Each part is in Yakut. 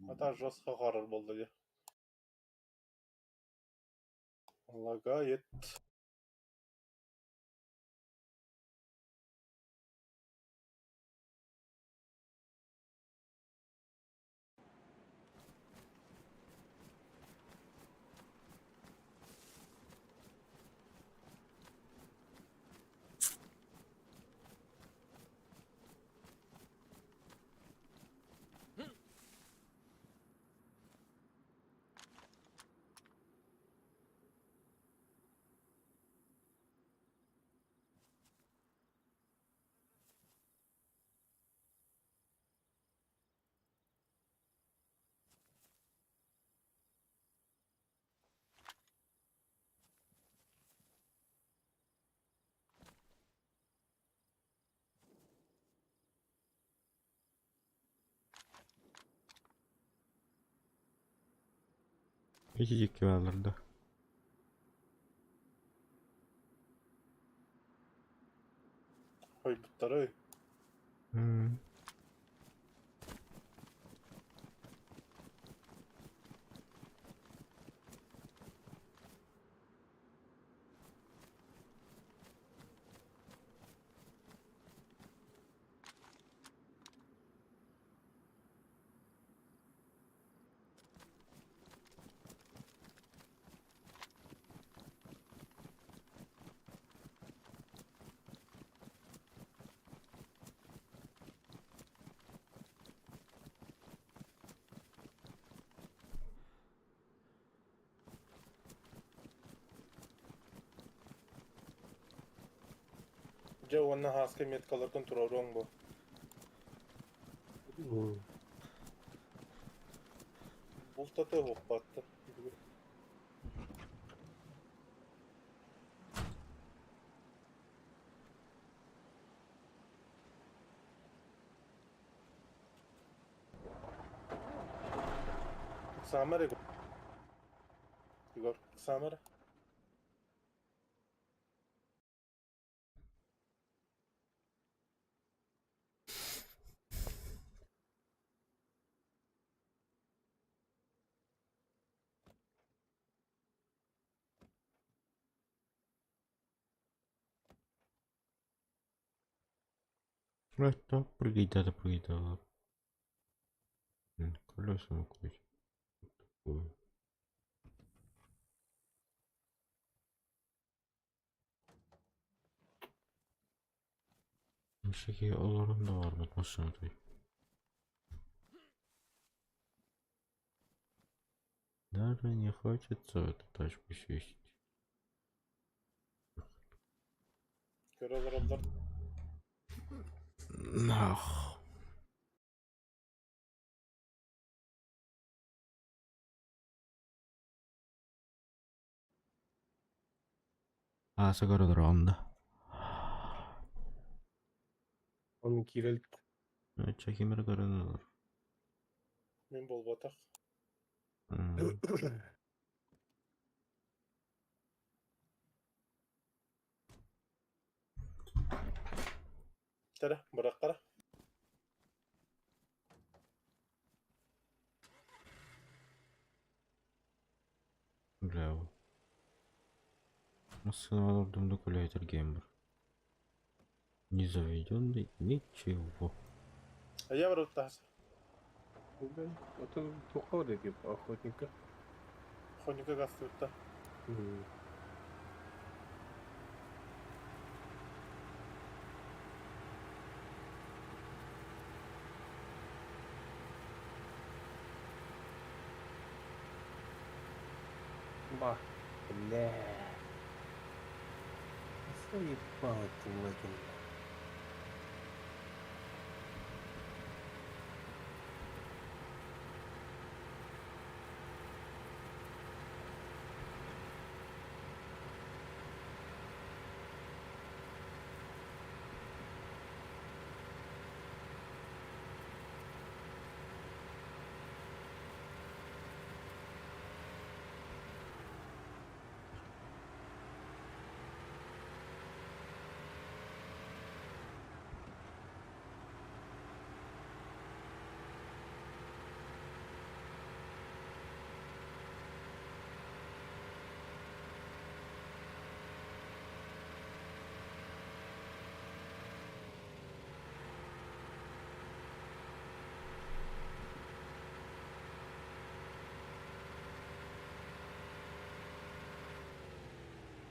А так жестко хоррор буолла дии. Лагает. Ити диэки бааллар да? Хойбуттарый. Дьэ уонна һааска меткаларгын туруоруоҥ буо. Бултата уһукпаттар. Ыксаама эрэ Егор, ыксаама эрэ. Это прыгай, да, прыгай, да. Колеса накрутить. Такое. Всякие олорон да барбыт машинатай. Даже не хочется в эту тачку сесть. Көрө олороллор. Нах. Ааса көрө онда. Оны киирэлик. Ча ким эрэ көрөн олор. Мин буолбатах. Кэрэ, быраххара. Бля. Массыына олордум да күлээтэр геймер. Не заведенный ничего. А я вроде тас. Это туха типа охотника. Охотника гастыбытта. Ба. Бля. Заебал ты, Логин.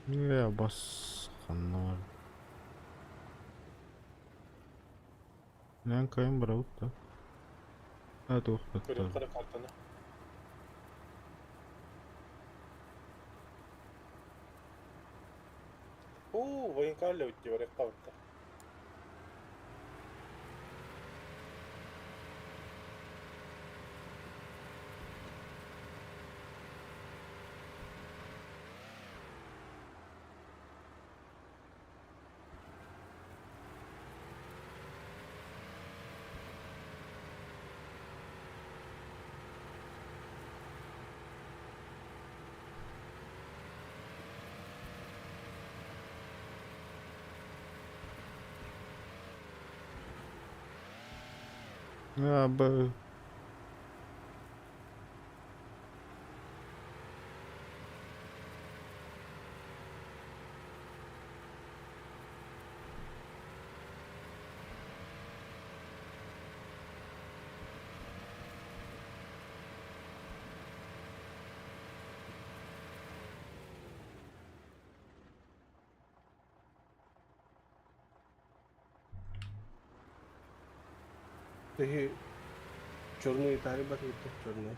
Ээ, бас ханна бар. Мен кайын барабыт да. А туох Көрүөх баттар. хара картаны. Уу, военкалля утти бар кабытта. А, б... Ты черные тарибат это черные.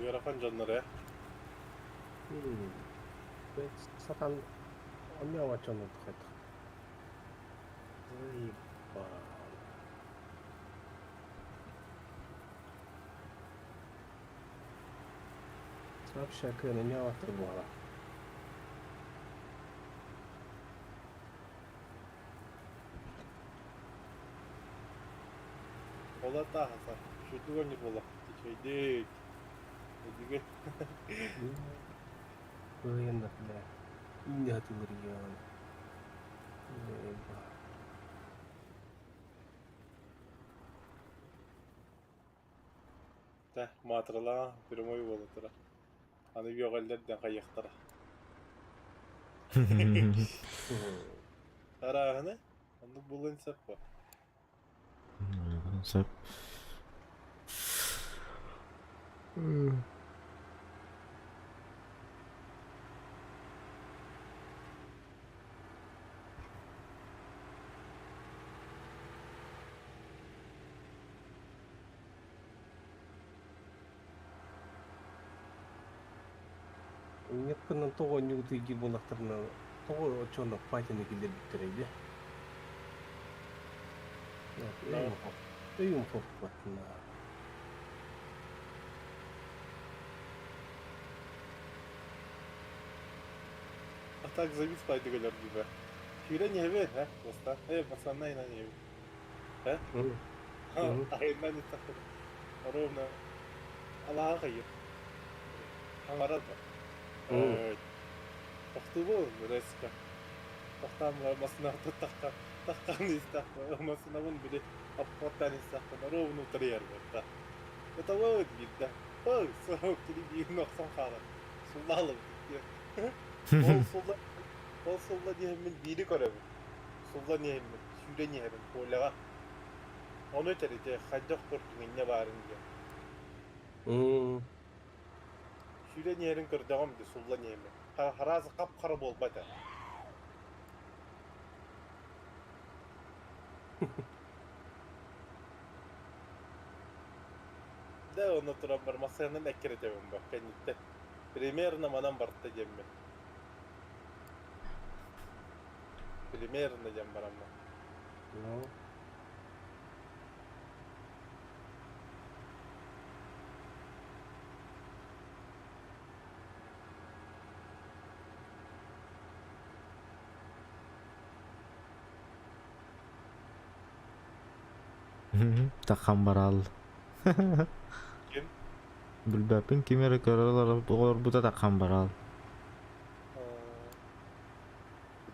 Ыарахан дьоннор ээ. Сатан онньообоччону тухайдах. Заебал. Вообще кыны не буола. Ол атааһаса, үчүгэй оонньуур буоллахпыт үчүгэйдик. Өйдүгүн. Кыайан да бля. Инде хатылыр Заебал. Тэ, маатыралаан прямой буола турар. Аны үөҕэллэр диэн хайыахтара. Арааһыны оннук булуон сөп буо. Сөп. Ньыккынан тоҕо ньуутуйдиир буоллахтарына тоҕо оччоҕуна патины киллэрбиттэрэй дии. Өйүм хоппот А так завис пайдык өлөрдүбэ. Сүүрэн иһэбин, һэ, Куоста. Э, пацанна инан иһэбин. Һэ? Айынан иттахпына. Ровно алаһа хайыр. Хаҥарар ба. Тохтуубун, резко. Тохтоон массыынаҕа тахха таххан истэхпэ массыынабын били обходтаан истэхпинэ ровно утарыйар барда. Ытабын биирдэ. Ой, сорох кини биирин охсон хаалар. Суллаалыбыт диэн. Ол сулла ол сулла диэммин биири көрөбүн. Суллан иһэммин, сүүрэн иһэбин Коляҕа. Ону этэр ити хайдах көрдүҥ инньэ баарын диэн. Сүүрэн иһэрин көрдөҕүм дии суллан иһэммин. Харааса хап-хара буолбат ээ. Дэ онно туран бар массыынанан эккирэтэбин ба кэнниттэн. Примерно манан барта диэммин. Примерно диэн бараммын. Ну, Таххан бараал. Ким? Билбэппин ким эрэ көрө олорбута таххан бараал.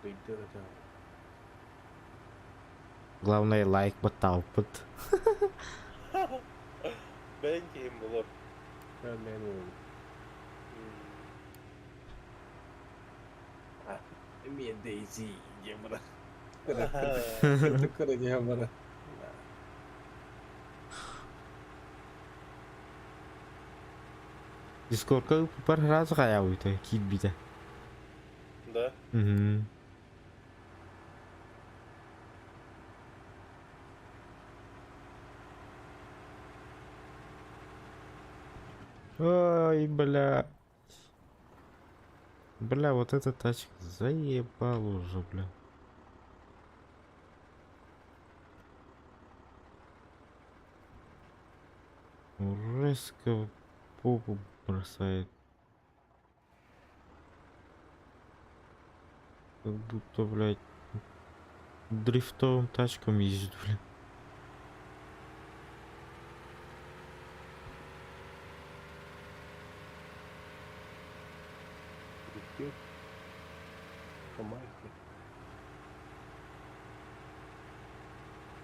Дойду это. Главное лайк баттаабыппыт. Бэйэҥ киһим булур. Бэйэм уолум. Эмиэ Дейзи диэн баран. Кыра диэн баран. Дискордка ыппар сразу хайаабыта киирбитэ. Да? Угу. Ой, бля. Бля, вот эта тачка заебал уже, бля. Резко попу бросает. Как будто, блядь, дрифтовым тачкам ездит, блядь. Дрифтер. По майке.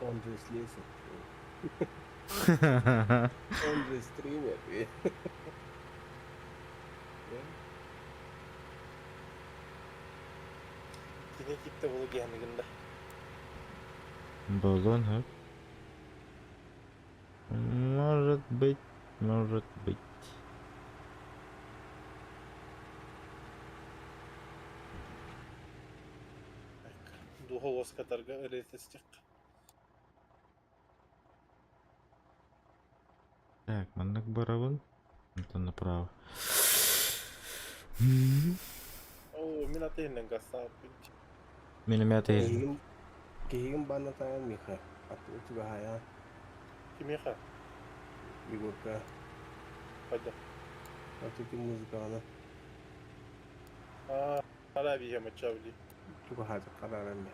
Он же слесарь. Он же стример. Кини китте булу гиһаныгын да. Баллон, а? Может быть, может быть. Духа уоскатарга ырытыстык. Так, маннык барабын. Это направо. Оо, мин атыһынан гасааппын. Миномет Киһигин киһигин баннатаан Миха. Аттыга чугаһаайа. Кимиэхэ? Егорка. Хайда. Аты музыканы. Аа, ара биһэ маччабли. Чугаһаата карарам я.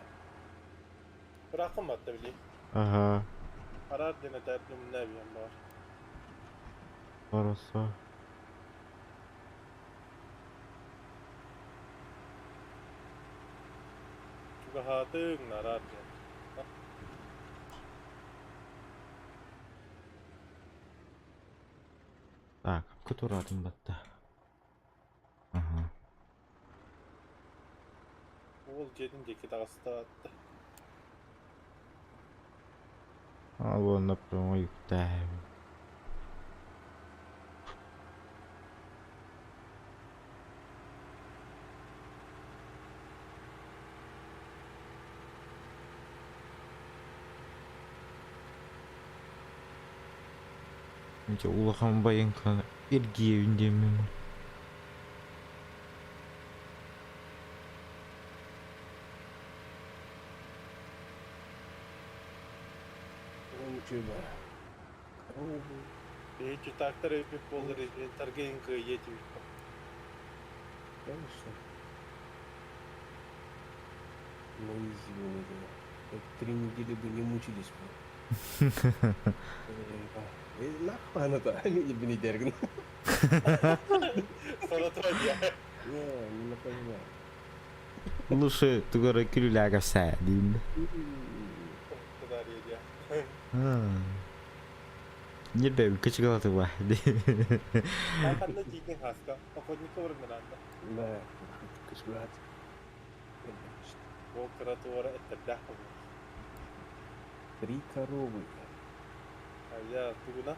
Быракым батта били. Ага, Арар диэн этэрдим нэбиэм бар. хорошо. Чугаһаатыҥ нарар диэн. Так, кутуратым батта. Ага. Уол дьиэтин диэки таҕыста атта. А вон напрямую үктээбин. Дьэ улахан байыҥканы эргийэбин диэммин. Ничего. Биһи чутаактар эбиппит буоллар инвентарга кыайыа этибит. Конечно. На изи бы мы бы. Как 3 недели бы не мучились бы. Нахуй она-то, они бы не дергн. Санатория. Не, не напоминай. Лучше тугара күлүлээгэ сээдин. Санатория. Небе кычыгалаты баһди. Ханна тиийдиҥ хаска? Охотникка барымнаанда. Да, кышкылат. Ол кыра туора эттердээх буолуо. Три коровы. Айа, тугуна?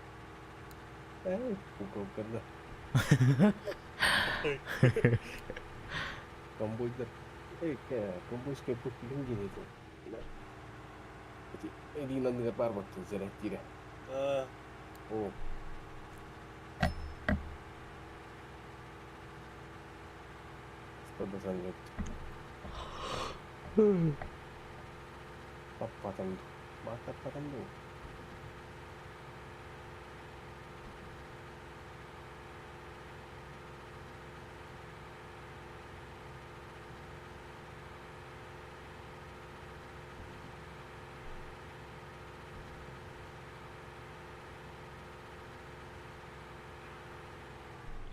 Эй, куколка, да. Комбойдар. Эй, комбойская пушка ким это? Да. Эти, эдин анныгар бар баттын зэрэттире. Аа, О. 120 лет. Паппатам. Матаппатам ду.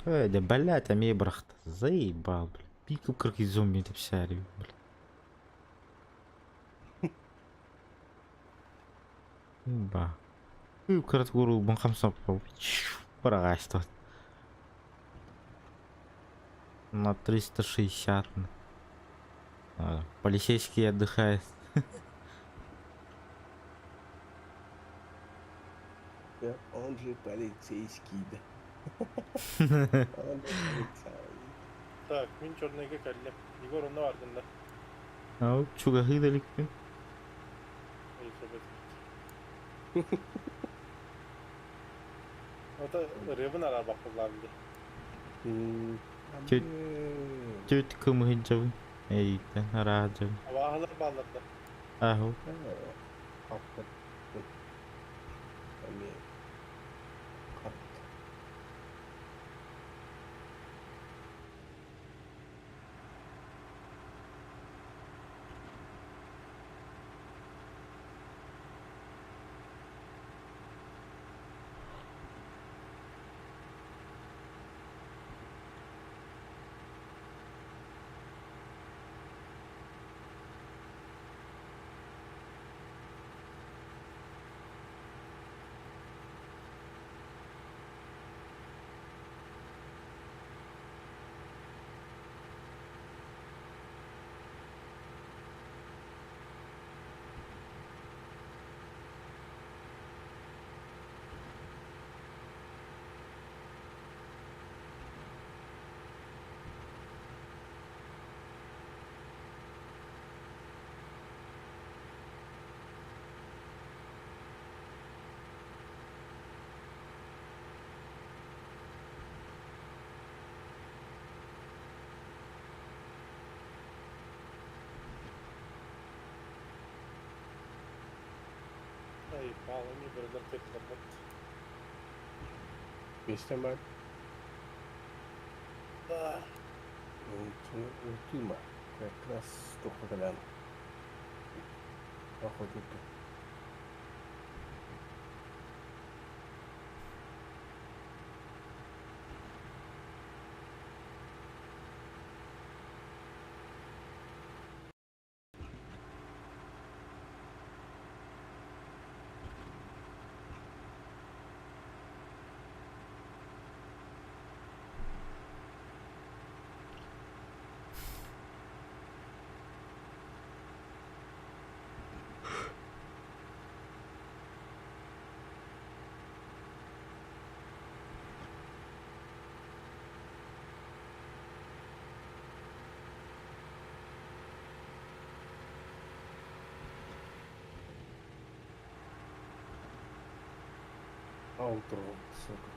Эй, да блять, эмиэ бырахта. Заебал, блядь. Пикап как зомби тапсари, блядь. Ба. Кыратык уруулбун хамсаппын быраҕаачтыбат. На 360. Полицейский отдыхает. Да, он же полицейский, да. Он же полицай. Так, мин черныйга кэллим. Егор онно бардын да. Ау, чугаһыы да иликпин. Ото ырыабын араарбаппыллаам дии. Түт түт кымыһыдьабын. Эйиттэн арааһыдьабын. Абааһылар бааллар да. Аһу. Эмиэ хат. Ай, паалами бөрөлөр кэллэр. Миэстэ баар. Да. Утума. Как раз только кэлэн. Охотник. Аутро, сука.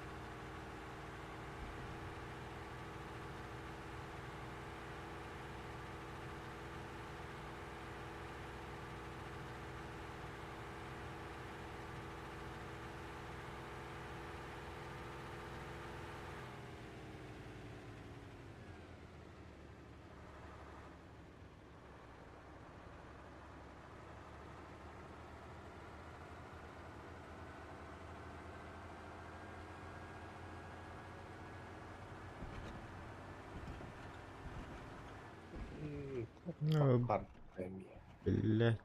Ну, Хар эмиэ. блядь.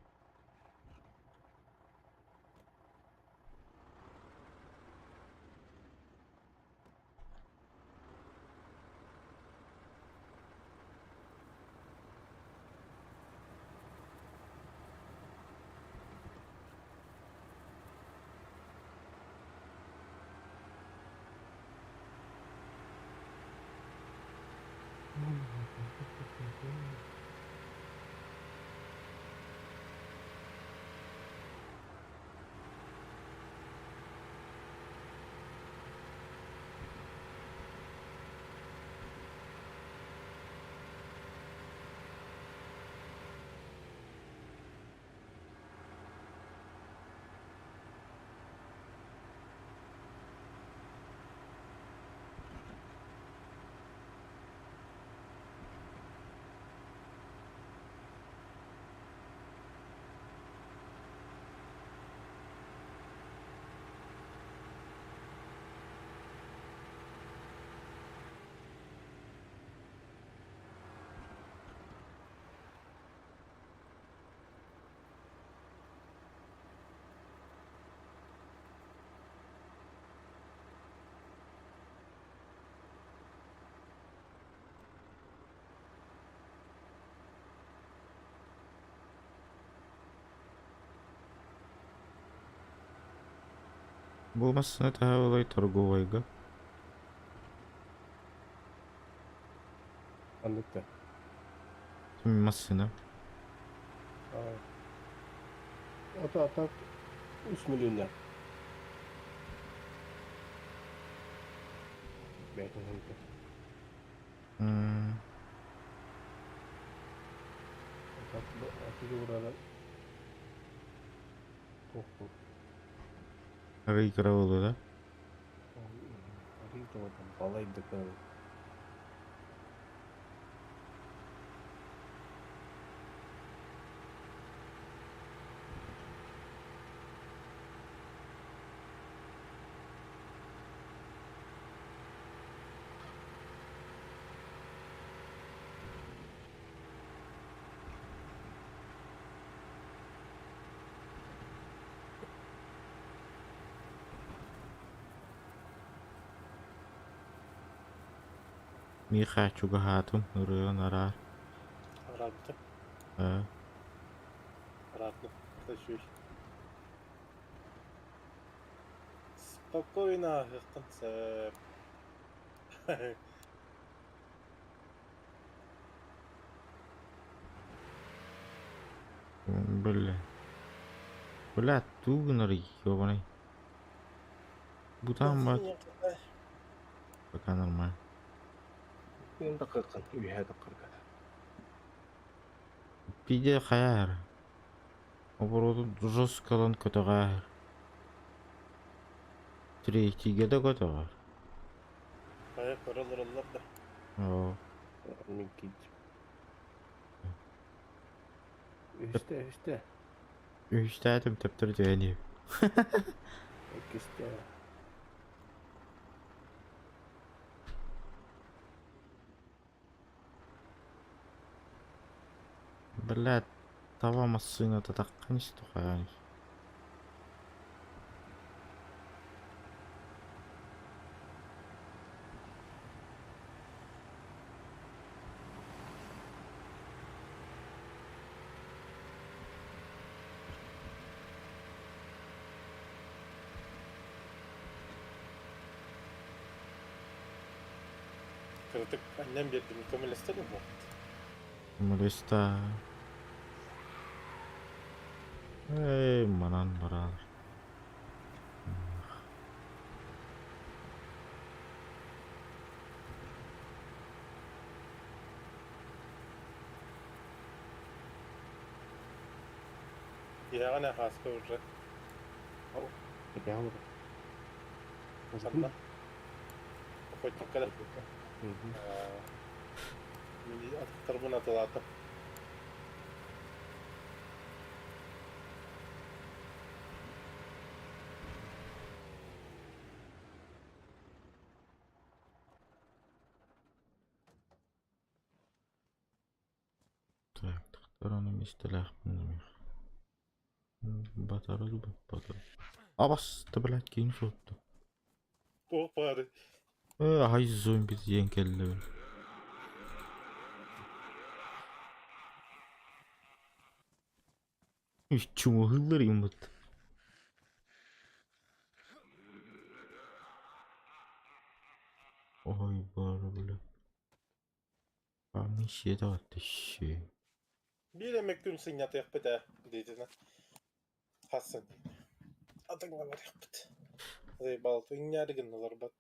Бу массыына таһа торговайга. Ханнык да. Массыына. Ото атак 3 миллионер. Бэйэтин ханта. Атак атыгы урара туох Арый кыра буолуо да? Арый тоҕо балай да кыра. Миэхэ чугаһаатым, ырыан араар. Араабыта. Ээ. Араатна. Үчүгэй. Спокойно ааһыаххын сөп. Бля. Бля, тугу гынарый, ёбаный. Бутан бат. Пока нормально. Мен такыркын, үһэ такыргата. Пиде хайаар. Обороту жесткалан көтөҕөөр. Третийгэ да көтөҕөр. Хайа көрө олороллор да. Оо. Мин киирдим. Үһүстэ, үһүстэ. Үһүстээтим төптөрү түһэн иһэбин. Иккистэ. Блядь, таба массыыната таххан истэххэ. Кыратык анньан биэрдим, көмөлөстө да буолбут. Молеста. Эй, манан барар. Иһэҕин хааска уже. Кэтээн Ханна? Охотникка да. Мин атахтарбын атылаатым. Так, тахтар ону миэстэлээхпин эмиэ. Батарар баппатар. Абас, блядь, киин суотта. Туох баары. Э, аһай зомби диэн кэллэ. Чуҥаһыыллар иммит. Ой, бары, бля. Аны сиэтэ аттышы. Биир эмэ күн сынньатыахпыт ээ, диэтинэ. Хассын. Атыҥҥа барыахпыт. Заебал, иҥнээри гыннылар бат.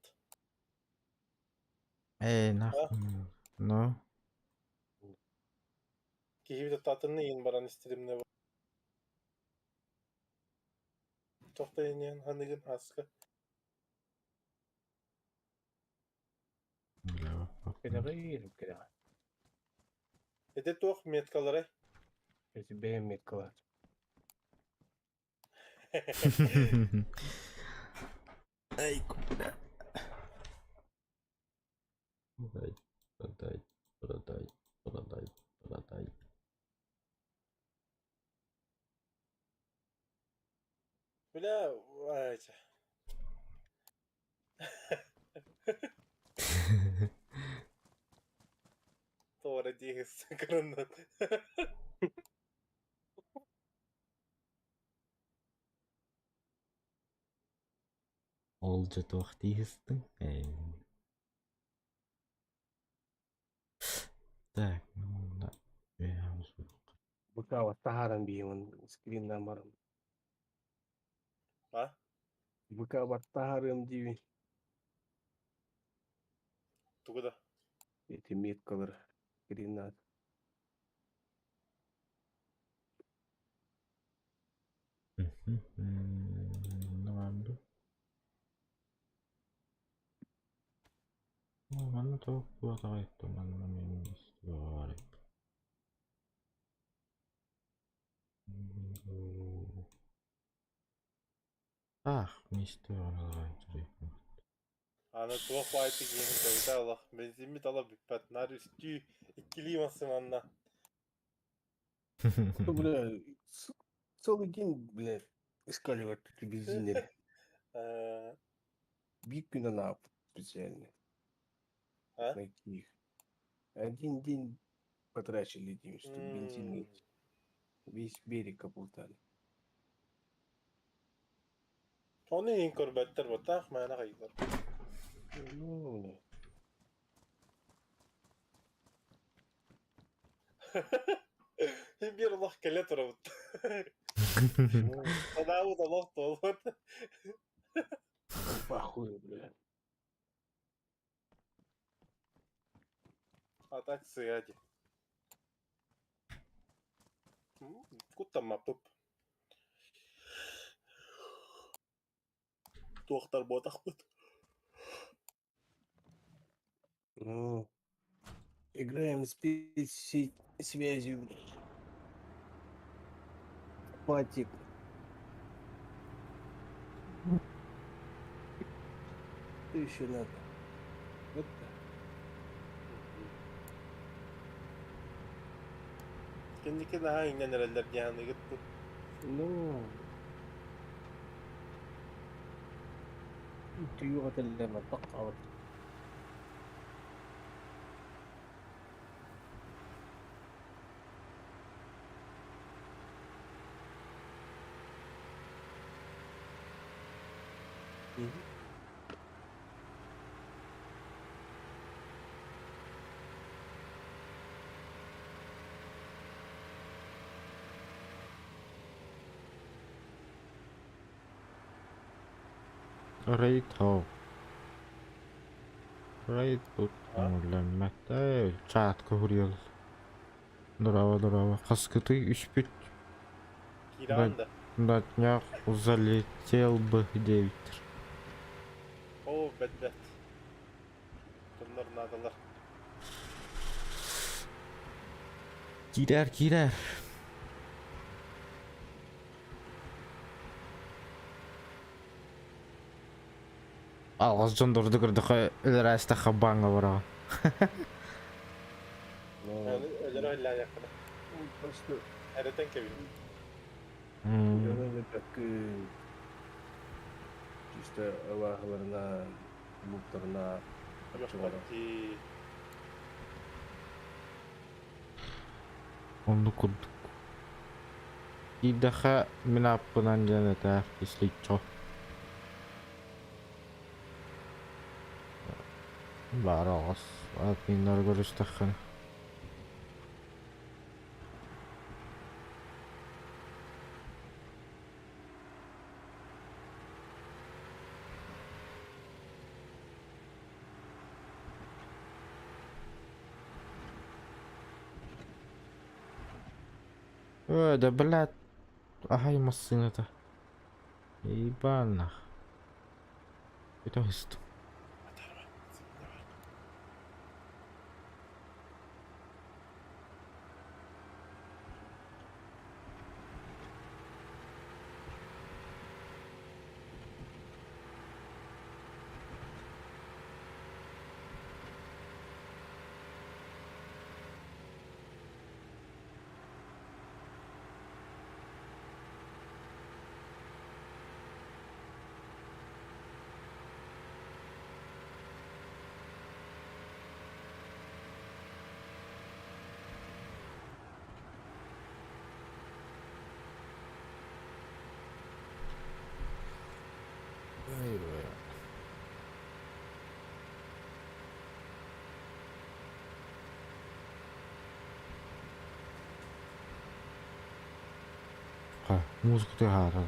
Э, нахуй. Ну? Киһибит атынны иин баран истиримне Тохто иниэн ханыгын хаска. Бля, Кэтэҕи, кэтэҕи. Ити туох меткалары? Эти бэйэм меткалаат. Ай, бля. Продай, продай, продай, продай, продай. Бля, ай, Туора диэхис кыраннан. Ол дьэ туох дии сыстыҥ? Так, ну да. Быкаабат таһааран биһиэм скриннаан баран. А? Быкаабат таһаарыам диибин. Тугу да? Эти меткалары скриннаат. Ну, манна туох буолаҕай манна мин истибэҕэр. Ах, мистер. Аны туох баайты киһин көбүтэ олох бензиммит ала бүппэт наар үстүү иккилии массыманна. Ну, бля, целый день, бля, искали вот эти бензинери. Биир күн анаабыт специально А? найти их. Один день потрачили, чтобы бензин найти. Весь берег облутали. Ону иһин көрбөттөр буотах мээнэ хайыылар. Ну, Биир олох кэлэ турабыт. ну, Санаабыт олох туолбут. похуй, бля. А так сыа дии. Куттаммаппыт. Туохтар буотахпыт. Ну, играем спецсвязью, блядь. Патик. Что еще надо? Вот так. Кэнники наһаа иҥнэн эрэллэр диэн ыгыттым. Ну, tuyuğu تقعد. Рейд хоу. Рейд тут көҥүллэммэт. Чаатка хуруйал. Дорообо, дорообо. Хаскытый үспүт. Киирэҕин да? На днях залетел бы диэбиттэр. Оо, бэт бэт. Дьоннор наадалар. Киирээр, киирээр. Алҕас дьон дорду көрдөххө өлөрөөстөххө бааҥҥа бараҕын. Ну, Өлөрө өллээйэххинэ. просто Эрэтэн кэбин. дьону өлөрбөккүн. Чисто абааһыларынан, лууктарынан, Үөхпэт дии. Оннук курдук. Киирдэххэ мин ааппынан диэн этээр, если чё. Баар алҕас админнары көрүстэххинэ. Э, да блядь, аһай массыыната. Ебанах. Это истым. Суохха, музыка тыаһаата.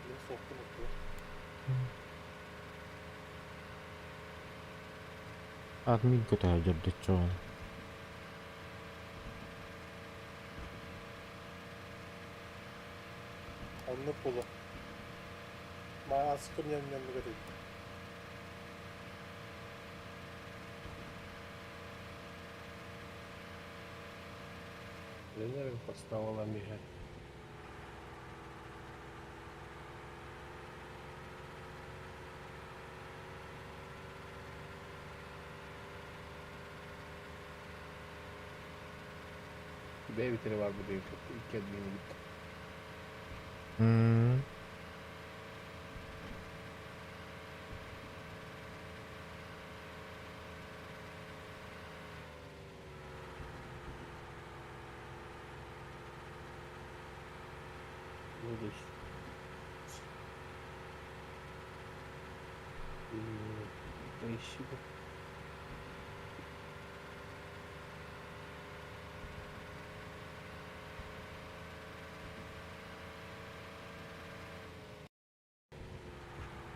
Мин суохпун оттуга. Админ көтөһө дьөрдөччөҕүн. Оннук буолуо. Мааскым ньам-ньамнык этий. Лена поставила миһэ. Бэйэбит эрэ барбыт эбит икки админы кытта. М. Ну, то есть, поищи.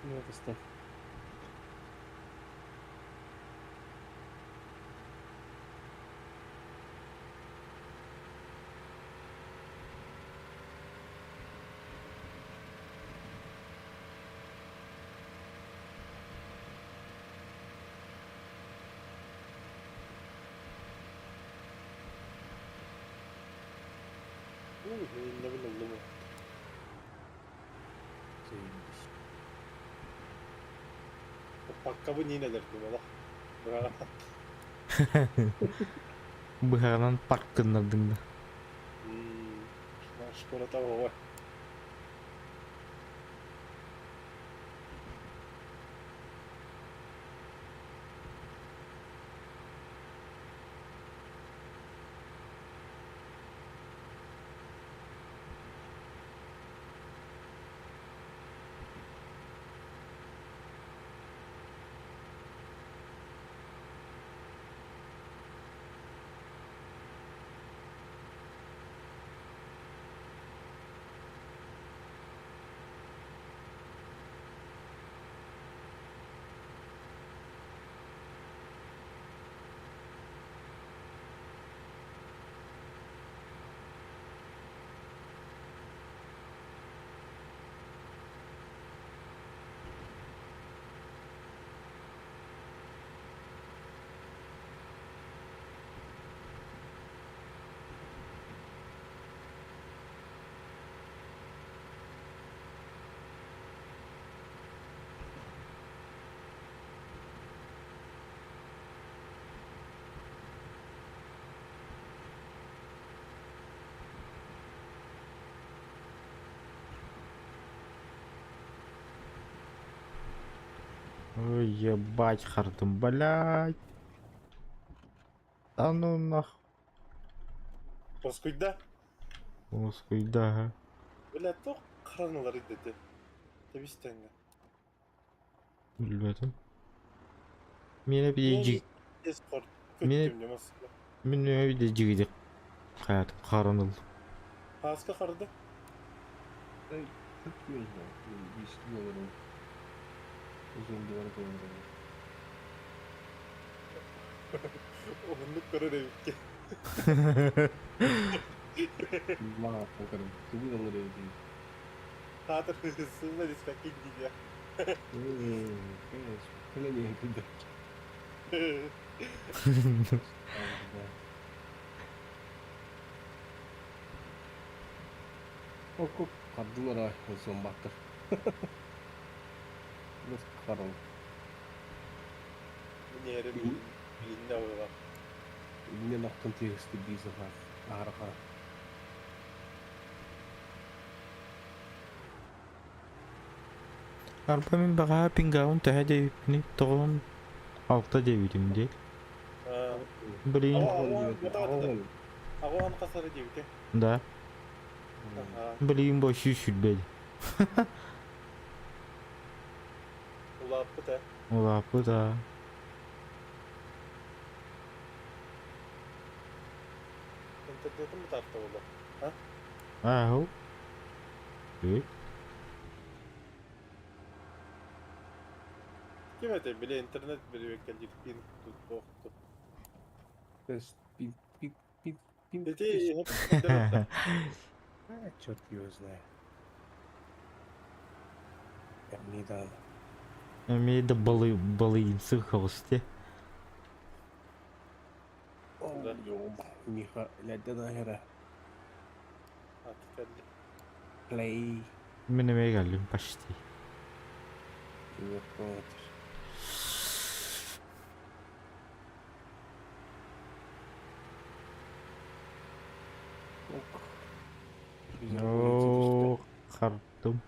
Ну, это ставь. Уу, иннэбин ыллым. Заебись. Паккабын иинэлэрдим олох. Быраҕан. Быһаҕынан парк гыннардыҥ да. Школата оҕо. Ой, ебать, хардым, блядь. Да ну нах. Тоскуйда. Оскуйда. Бля, туох хараналар идэтэ. Тэбис-тэҥҥэ. Билбэтим. Миэнэ Мен биир эскорт Миэнэ көттүм дьэ мин биир дьигидик хаятым хараныл. Хааска харды. Да, как я знаю, 10 долларов. Зомби долларов. Уһуннук көрөр эбиккин. Маа, полторы. Тугу доллары эти. Хаатыр сылла диспэккин диye. Конечно. Кэлэн кыда. Окоп кардылар зомбаттар. Бас карыл. Мин эрэ билиннэ оҕула. Иннен охтон тиэхсти бизаха. Араха. Арба мин баҕаһа пингаун төһө диэбиппиний? 96 диэбитим дии. Блин. Аҕа хасары диэбитэ. Да. Блин, бо 120. Улааппыт ээ. Улааппыт аа. Интернетим бытаарта буолла. Ааһыл. Үгүй. Ким этэй, били интернет били пинг тут туох Тест пинг пинг пинг пинг Ити тест. А, черт его знает. Эрмидан. Эмиэ да балы балыйымсык хаҕысте. О, Миха, лядянагера. Play. Мин эмиэ кэллим почти. Оо, хардым.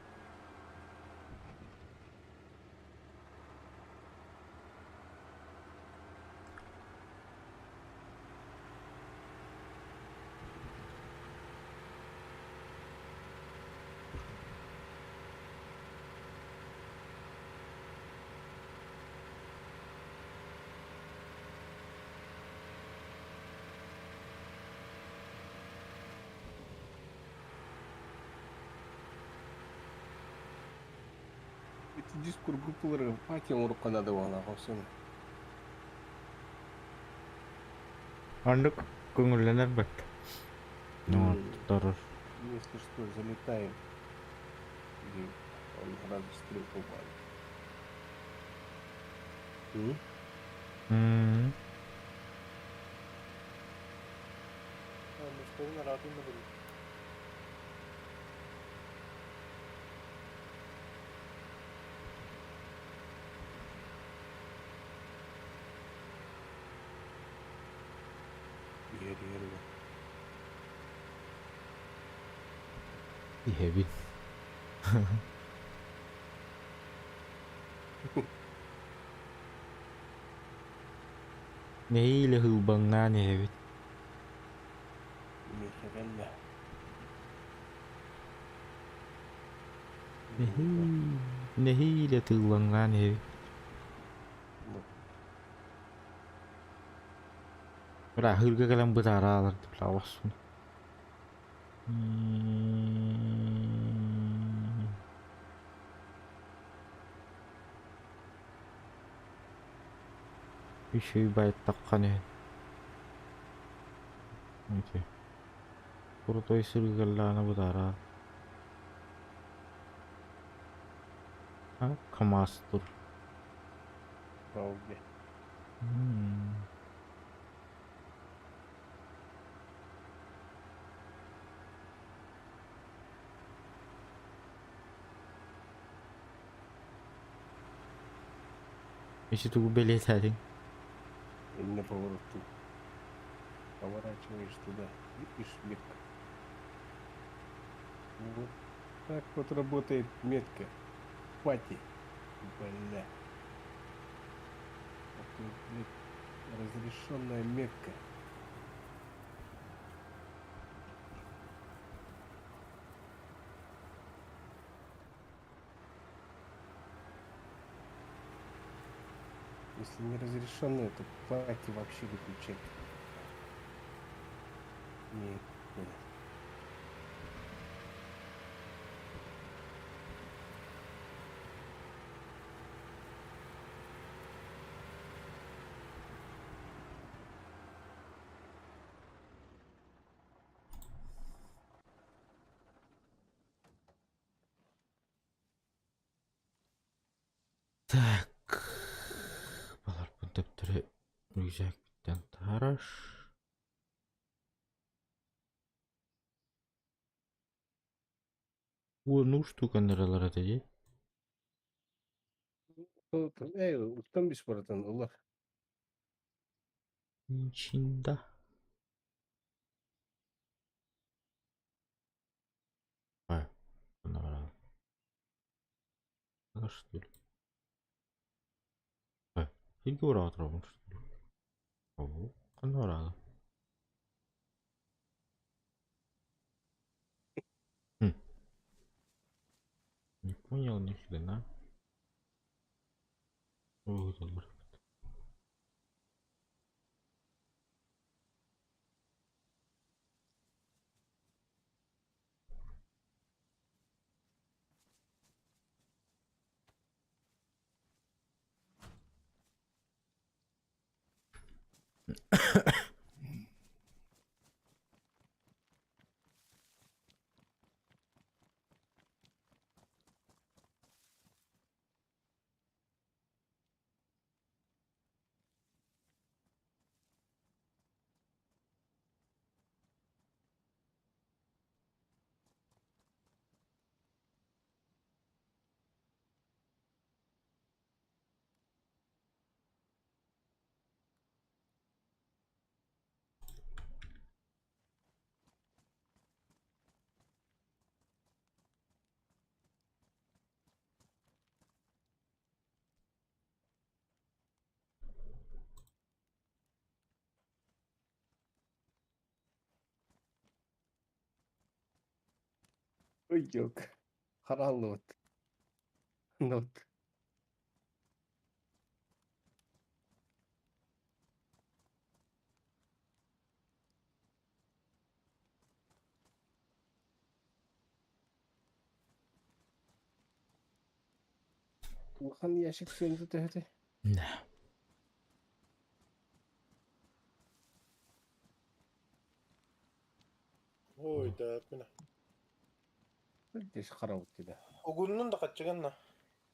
Эти дискур группалары пати оҥоруохха наада буоллаах охсун. Оннук көҥүллэнэр бэрт. Торор. Если что, залетаем. Где он сразу стрелку упал. М. Иһэр иһэр Иһэбин. Нэһиилэ һыылбаҥнаан иһэбит. Миэхэ кэллэ. Нэһии нэһиилэ тыыллаҥнаан иһэбит. Бля, аһыырга кэлэн бытаараалар бля охсун. Үчүгэй байтаххын иһин. Окей. Крутой сырыыгаллаана бытаараа. А, КамАЗ тур. Правда. М. Ити тугу бэлиэтээтиҥ? Именно поворот тут. Поворачиваешь туда. Видишь метка? Вот так вот работает метка. Пати. Бля. Это, блядь, разрешенная метка. Если не разрешенная, то пати вообще выключать. Нет, нет. Так. Баларбын төптөрү рюкзакпыттан таһаарар. Уоннуу штука ныралар этэ дии. Эй, уттан бис барытын ылар. Чинда. А, что ли? А, фигура что ли? О, ханна Хм. Не понял ни хрена. Ой, добре. Ой, ёлка. Хараллыбыт. Нот. Улахан ящик сыаната төһөтүй? Да. Ой, да, мина. Здесь харабыт да. Угуннун да хаччыганна.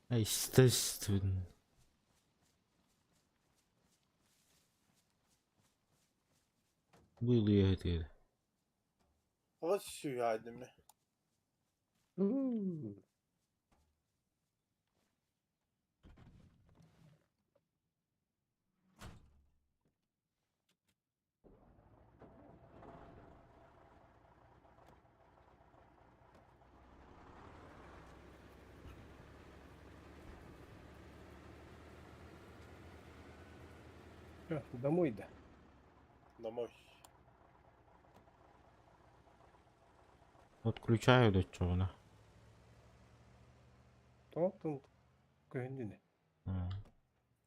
Естественно. Было это. Аҕыс сүүһаайдым Всё, домой да. Домой. Отключаю до чего Тоқтың көһүннүнэ.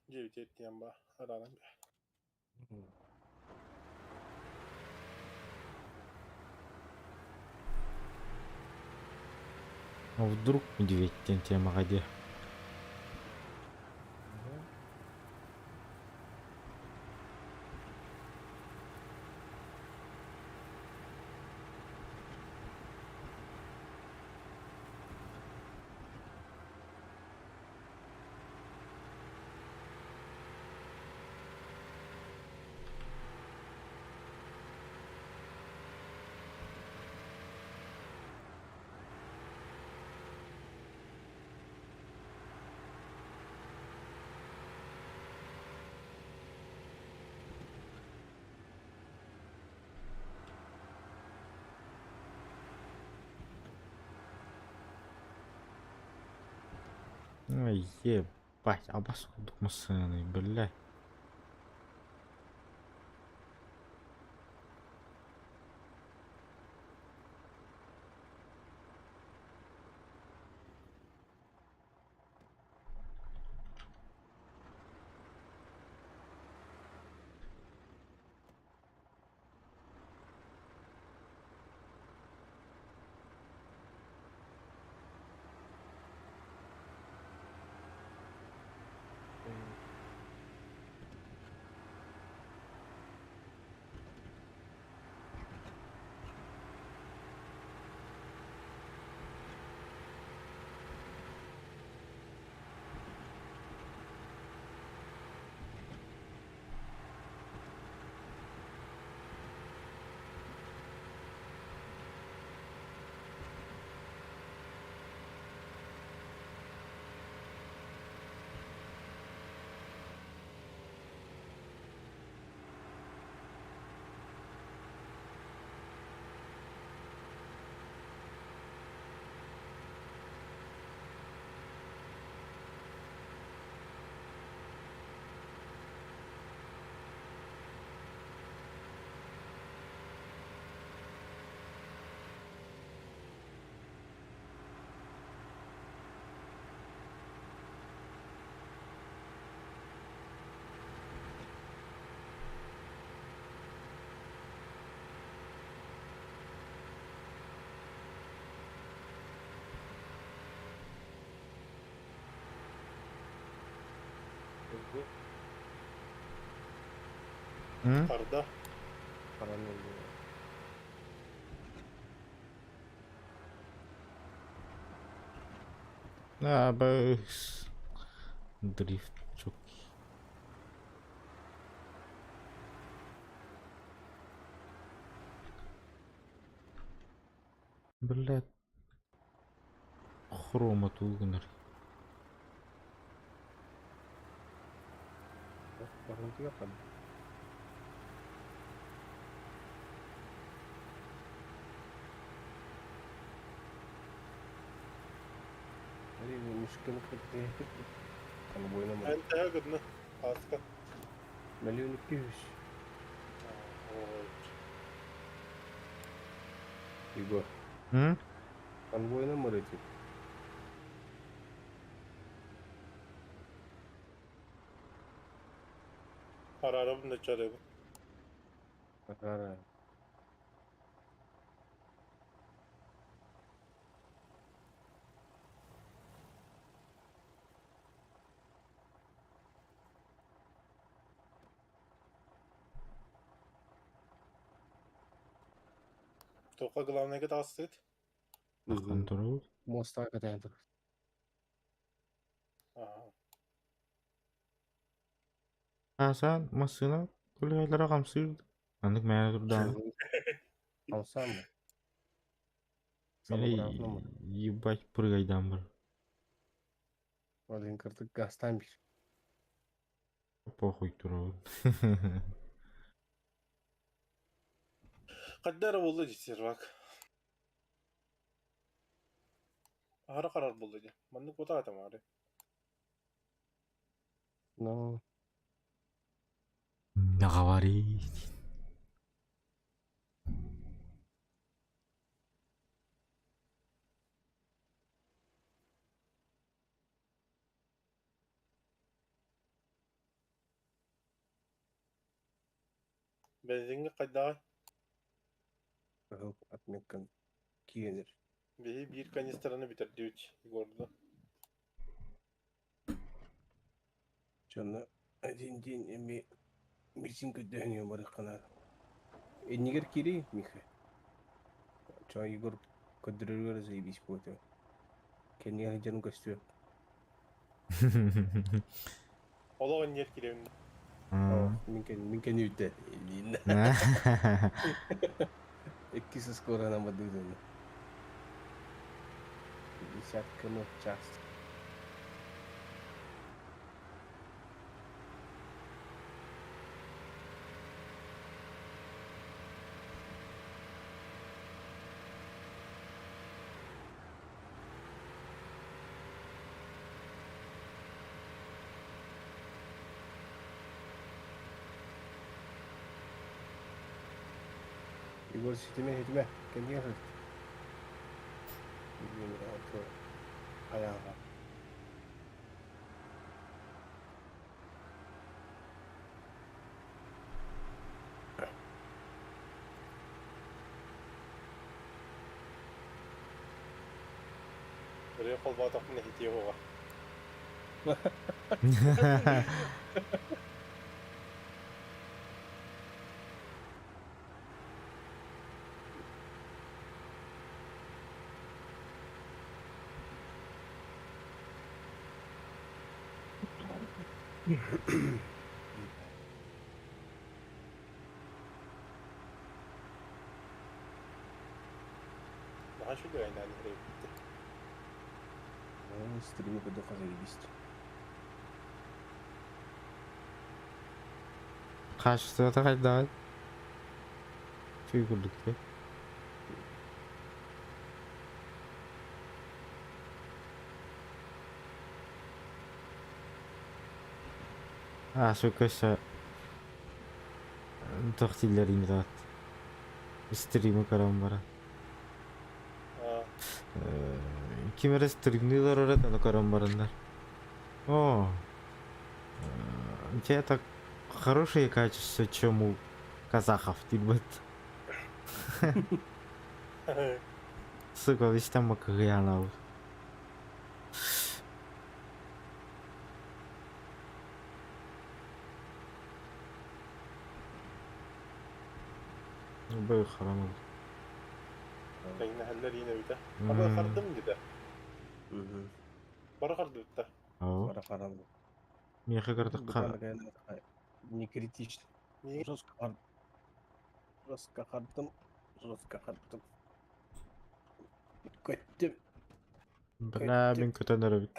Дьиэбит диэн ба араанан А вдруг медведь темаҕа дии. Ой, ебать, абас курдук массыынай, бля. М? Харда. Хараны ыллылар. А, б- Дрифт чук. Блядь. Хрома тугунар. Барынтыга ханна? Мишканы кытта Конвойна Эн төһө гынна? Ааска. 1 200 000. Егор. М? Конвойна мырытит. Араарабын да чарыбын. Ага. Тоқа главныйга таҕыстыгыт? Контрол. Моста катаан тур. Аха. Асан массыына көлөһөлөрө хамсыыр. Маннык мээнэ турдаҕына. Хамсаан ба? Мени ебать прыгайдаан бар. Один кырдык газтан бир. Похуй турабын. Хайда эрэ буолла дии сервак. Аһара харар буолла дии. Маннык кутаатым аары. Но Не говори. Бензиҥҥэ хайдаҕай? кыһыл отметкан киэнер. Биһи биир канистраны бүтэрдибит Егорду. Дьоно один день эми митин көрдөһүнүө барыаххына. Иннигэр киирий, Миха. Чо Егор көрдөрөрүгэр заебись буолуо. Кэннигэр дьон көстүө. Олох иннигэр киирэбин. Мин кэнниүтэ. Иккис скоро бадыытын. 50 км в час. Егор, ситимэ, ситимэ. Кэннигэр сырыт. Айаҕа. Ырыа холбоотохпуна иһитиэ уоҕа. Наһаа үчүгэй айнаан иһэр эбиппит. Стримы көрдөххө заебись. Хаачыстыбата хайдаҕый? Үчүгэй курдук дии. Аа, сука өссө туох дииллэрин ыытаат стримы көрөн баран ким эрэ стримныы олорор этэ ону көрөн бараннар о у тебя так хорошее качество, чем у казахов диирбит сука истэн бакыһыйаанабыт. Абы харан ол. Тэҥнэһэллэр иин эбитэ. Абы хардым дидэ. Бары хардыбыттар. Ау. Бары харан. Миэхэ кырдыкка Не критично. Жестко хардым. Жестко хардым. Жестко хардым. Көттүм. Бля, мин көтөн эрэбит.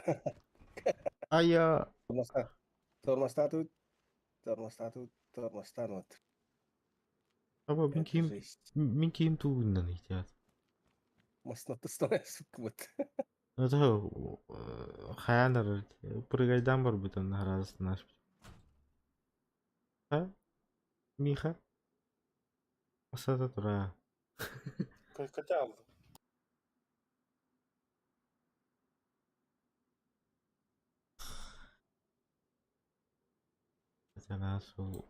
Айа. Тормостаатыбыт. Тормостаатыбыт. Тормостаан Аба мин киим мин киим тугунан ыйтаат. Маснатыстан суккубут. Это хайаан эрэр прыгайдаан барбытын хараастан ааспыт. А? Миха? Асата тура. Кача алды. Санаа суол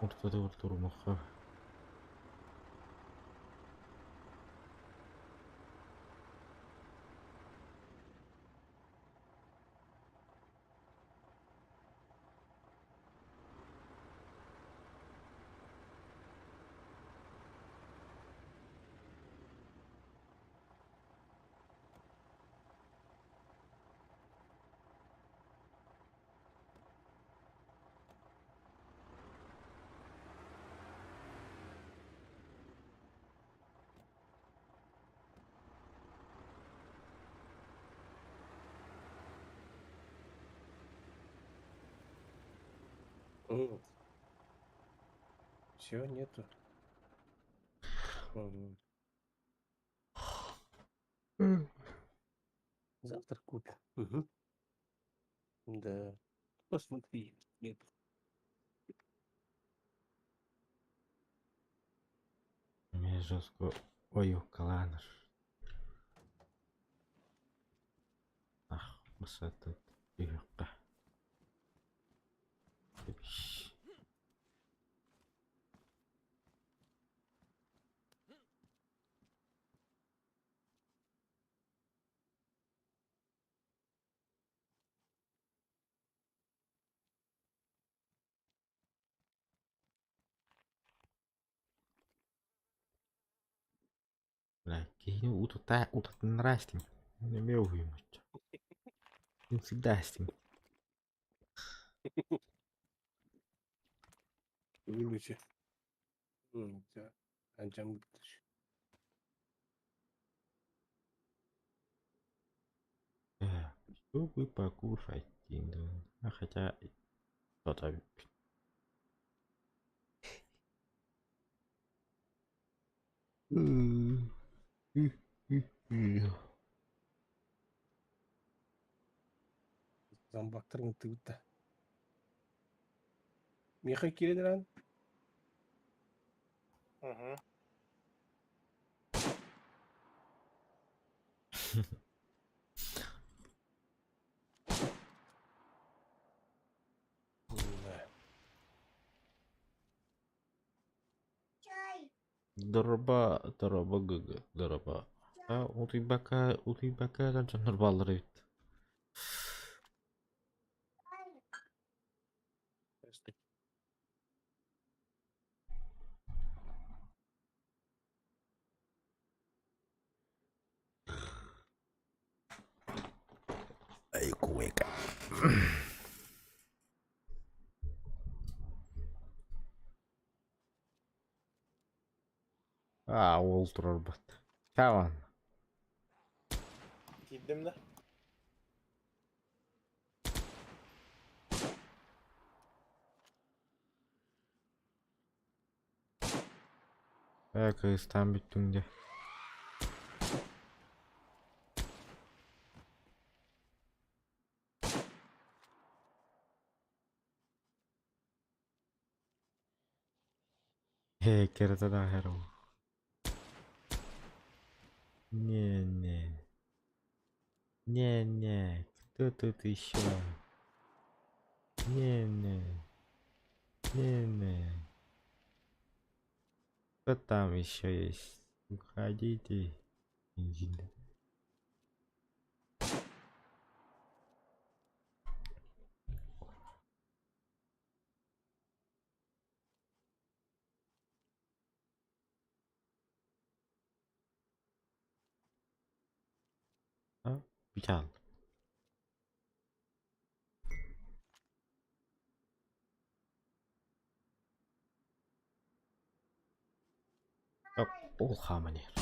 ортотугар турумахха. Все, нету. Завтра купим. Угу. Да. Посмотри. Нет. Эмиэ жестко ойуоккалаан Ах, басата түһүөххэ. Бля, киһини утута утатыннара истиҥ. Эмиэ уһуйуммучча. Всегда истиҥ. Вылечи. Чтобы покушать, а хотя что-то Зомбактар тыбытта. Миха киирэн Угу. Дорба, дорба гг, дорба. А утуйбакка, утуйбакка дьоннор бааллар эбит. Айкуэка. А, ол турарбат. Чаван. Киирдим да. Ээ, кыыстаан бүттүҥ дии. Ээ, кэрэтэ да аһар ол. Не-не. Не-не, кто тут еще? Не-не. Не-не. Кто там еще есть? Уходите. Иди. Печал. Ол хааман иһэр.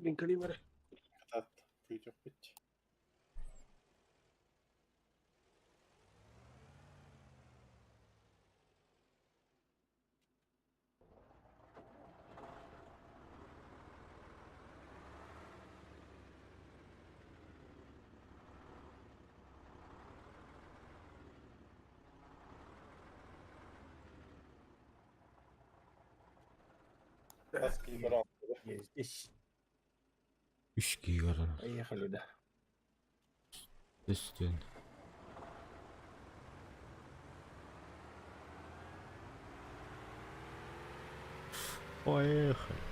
Мин кэлиим эрэ. Кытаат, күүтүөхпүт. Хас киһи баран Я здесь. Үс киһи баран. Поехали, да. Үстүн. Поехали.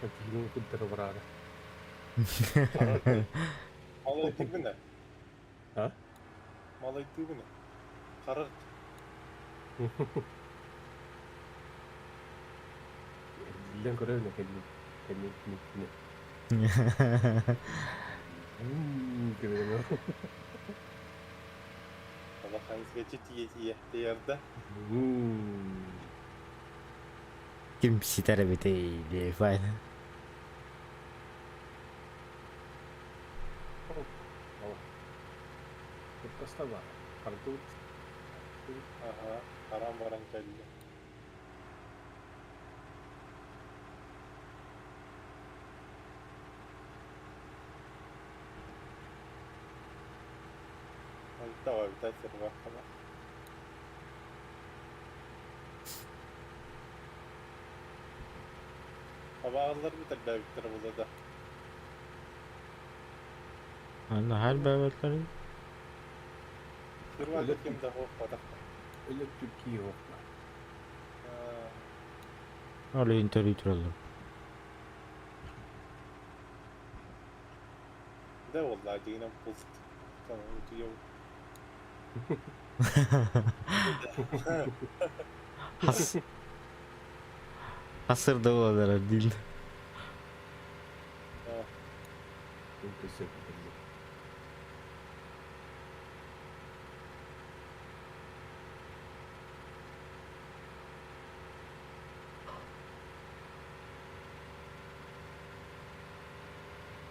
Киһини кыттары бараары. Малайдыыбын А? Малайдыыбын. Харар. Эргиллэн көрөбүн кэннин. Кэннин кини. Кэннин. Улахан свечи тиийэ тиийэ тиийэрдэ. Ким ситэр эбитий диэфайн. Кыттаста бар. Хардыбыт. Аха, харан баран кэллэ. Давай, дайте рвахана. Абаҕалар бит элбээбиттэрэ буолла да. Аны хар бэбэтлэрин. Сырвака ким да хоох. Өлө Түркия оқпа. Ол интервью тураллар. Да والله дигинен пулт. Tamam, утуйабын. Хас Хасырда болар дил. Көсөп.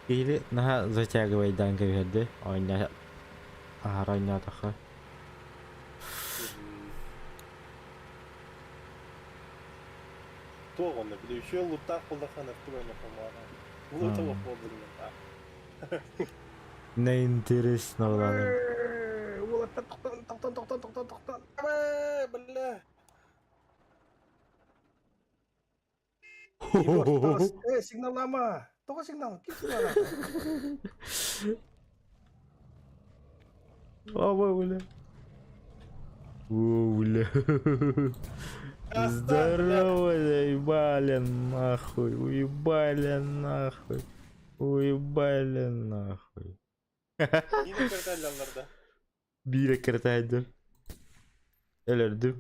Или наха затягивай данка берди. Ойна ахара ойнатаха. Туох онно били еще луттаах буоллаххына артык ойнохомоона. Лута буоллугунан. Не интересно буланы. Уолаттар тоқтан, тоқтан, тоқтан, тоқтан, тоқтан. Бля, бля. Э, сигналлама. Тоҕо сигнал? Ким сигналлаата? Оба, бля. О, бля. Здорово, заебали нахуй, уебали нахуй, уебали нахуй. Yine кырталлалар да. Биир кыртайдым. Өлөрдүм.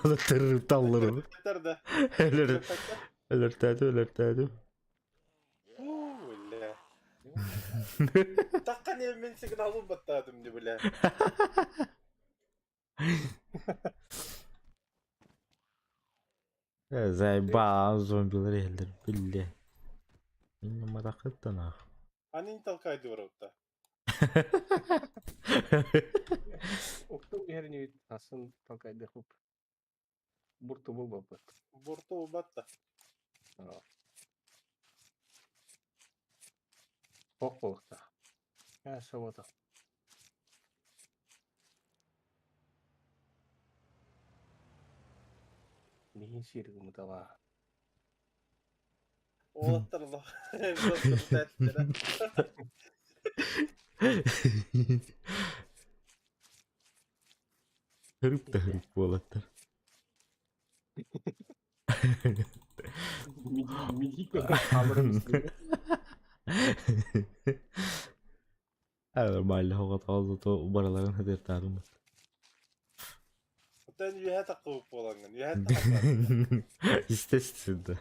Оны тырып таллырым. Да. Өлөр, өлөртәдім, өлөртәдім. Уу, бля. Такка не мен сигналын баттадым ди, бля. Заебал зомбилар елдер, билле. Минем матакытта нах. Они не толкают барыбыта. Окту иһэрин асын толкайды хуп. Бурту булбаппыт. Борту батта. Суох буолуохтаах. Ээ, соботох. Миин сиир гыммыталаа. Уолаттар олох уолаттар Hırıp da hırıp буолаттар. Миги хааларын истибит. Нормально хоҕотоҕо барыларын хатыыртаатым. Оттон үөһэ таххыбыт буолаҥҥын, үөһэ таххыбыт. Естественно.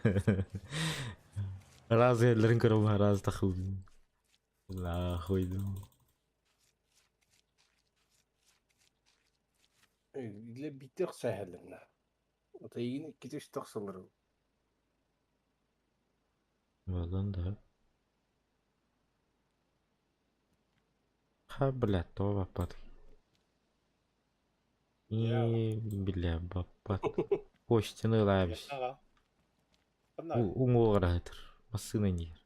Раз эллэрин көрөм, раз тахыбын. Нахуй. Илэ биитэ охсоһэллэрнэ. Отайгын иккитэ үстэ охсоллор. Буолан да. Ха, блядь, тоҕо баппат. И, бля, баппат. Почтаны ылаабыс. Аҕа. Ханна? Уҥуоҕар аһытыр. Массыына иннигэр.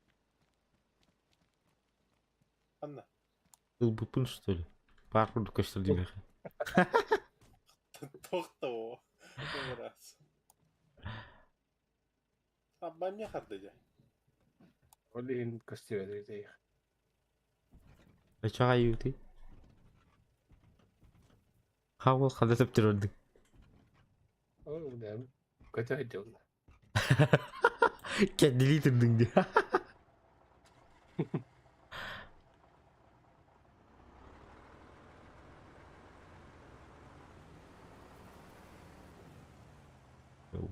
Ханна? Ылбыппын что ли? Паар курдук көстөр димиэхэ. Туох да Раз. Аббанньа харды дьэ. Ол иһин көстүбэтэ Оччоҕо айыытый? Хаал ханна сөптөрөрдүҥ? Ол да көтө сылдьабын. Кэннилии турдуҥ дии.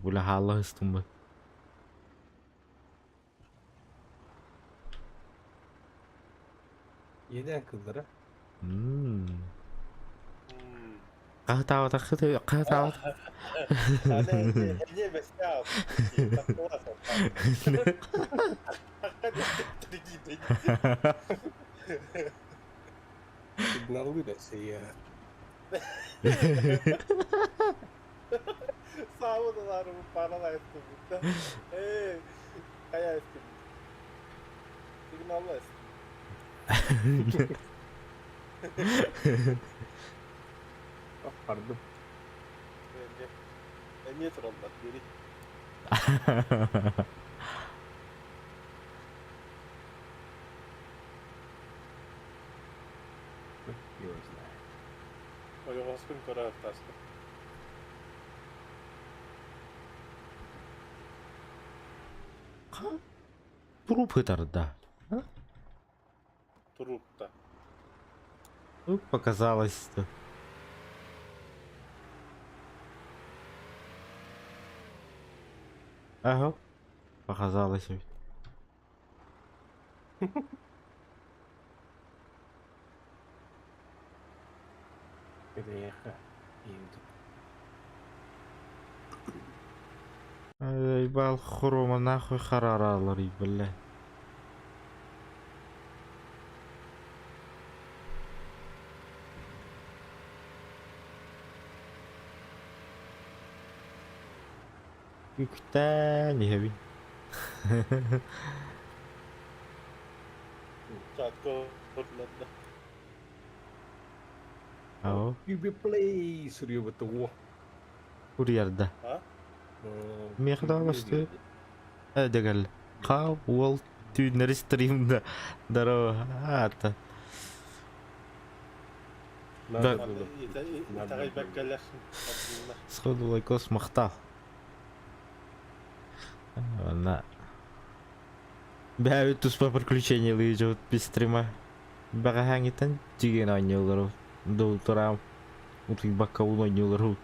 Бля хаалла ыстым Иэдээн кыыллара. Мм. Хаһытаабатаххыт хаһытаабат Эмиэ бэстээх Сигналлыы да сыйа. Саабын паралайыстым. Ээ, хайа истим. Сигналла Бардым. Эмиэ тураллар дири. Его знает. Ойоҕоспун көрө таска. Туруп ытарда. Турукта. Ну, показалось, что. Ага. Показалось. Бляха. Ебал хрома нахуй хараралар, бля. Үктээн иһэбин. Чатка хорлонно. Ау. You play суруйбут уу. Курьерда. А? Миэхэ даҕаны Дэгэл. Хаа уол түүннэри стримда. Здорово. Аата. Да. Итэҕэйбэккэлэр. Сходу лайкос махтал. Она. Бэйэбит туспа приключение лыйдьыбыт без стрима. Бэҕэһээҥҥиттэн тиген оонньууллар Дултураам утуйбакка уун оонньууллар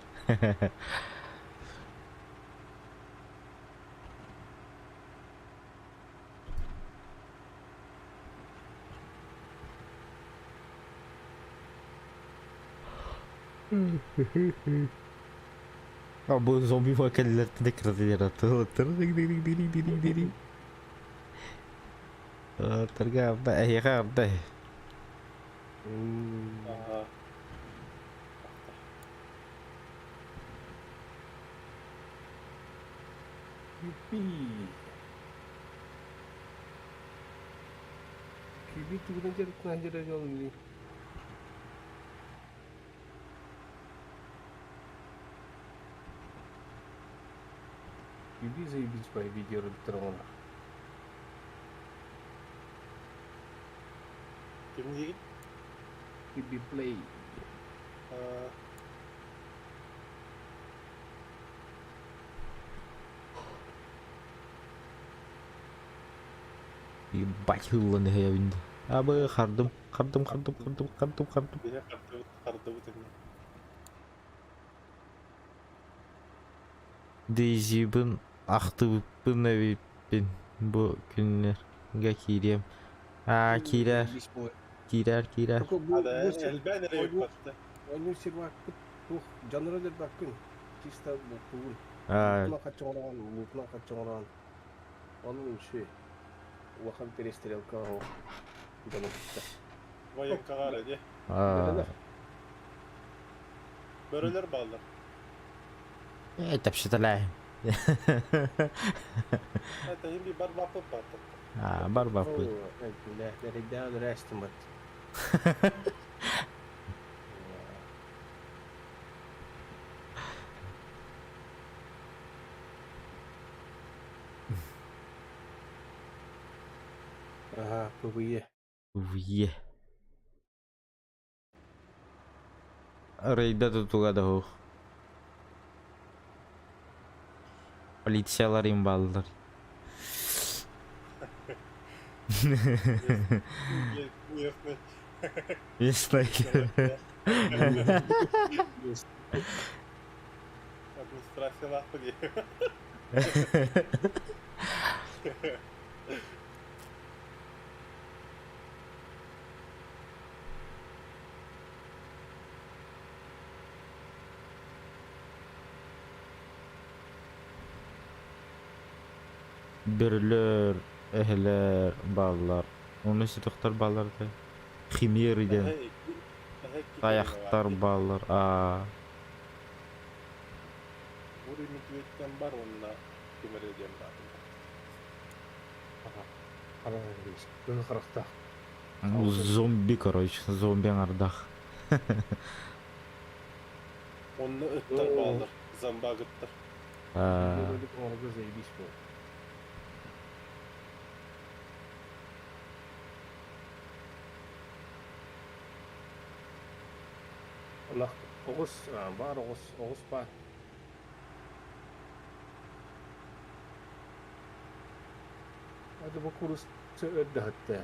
А бу зомби кэллэртэн Тарга эһиэхэ арда. Ага. Юпи. Биир тугунан дьарыктаан дьарыгын Иби заебись по видеороликтар оҥорор. Ким диигин? Иби Play. Ебать хыллан иһэбин. Абы хардым, хардым, хардым, хардым, хардым, хардым. Биһи хардыбыт, хардыбыт эмиэ. Дейзибын ахтыбыппын эбиппин бу күннэргэ киириэм. Аа киирээр, киирээр, киирээр. Элбээн эрэ ыыппатта. Оонньуур сервакпыт туох дьоннору өлөрбөккүн. Чисто бултугун. Аа. Лутунан хаччоҥороон, лутунан хаччоҥороон. Ону үчүгэй. Улахан перестрелка дьону кытта. Военкаҕа эрэ дии. Аа. Бөрөлөр бааллар. Э, тапшыталаа. Это им барбаппыт бааттар. Аа, барбаппыт. Эрэйдээх өлөрөөстүм бат. Ага, ПВЕ. ПВЕ. Рейда тутуга да суох. Полициялар имбаллар. Местный. Местный. Администрациялаахпы дии. Бөрөлөр, эһэлэр бааллар. Ону ситохтор бааллар да. Химеры диэн тайахтар бааллар. Аа. Бурый медведьтэн бар уонна ким эрэ диэн баар. Кыһыл харахтаах. Зомби, короче, зомби аҥардах. Онно ыттар бааллар, зомбак ыттар. Оҥорго заебись буол. Ынах оҕус баар оҕус оҕус баар. Это бу курус өрдөһөттө.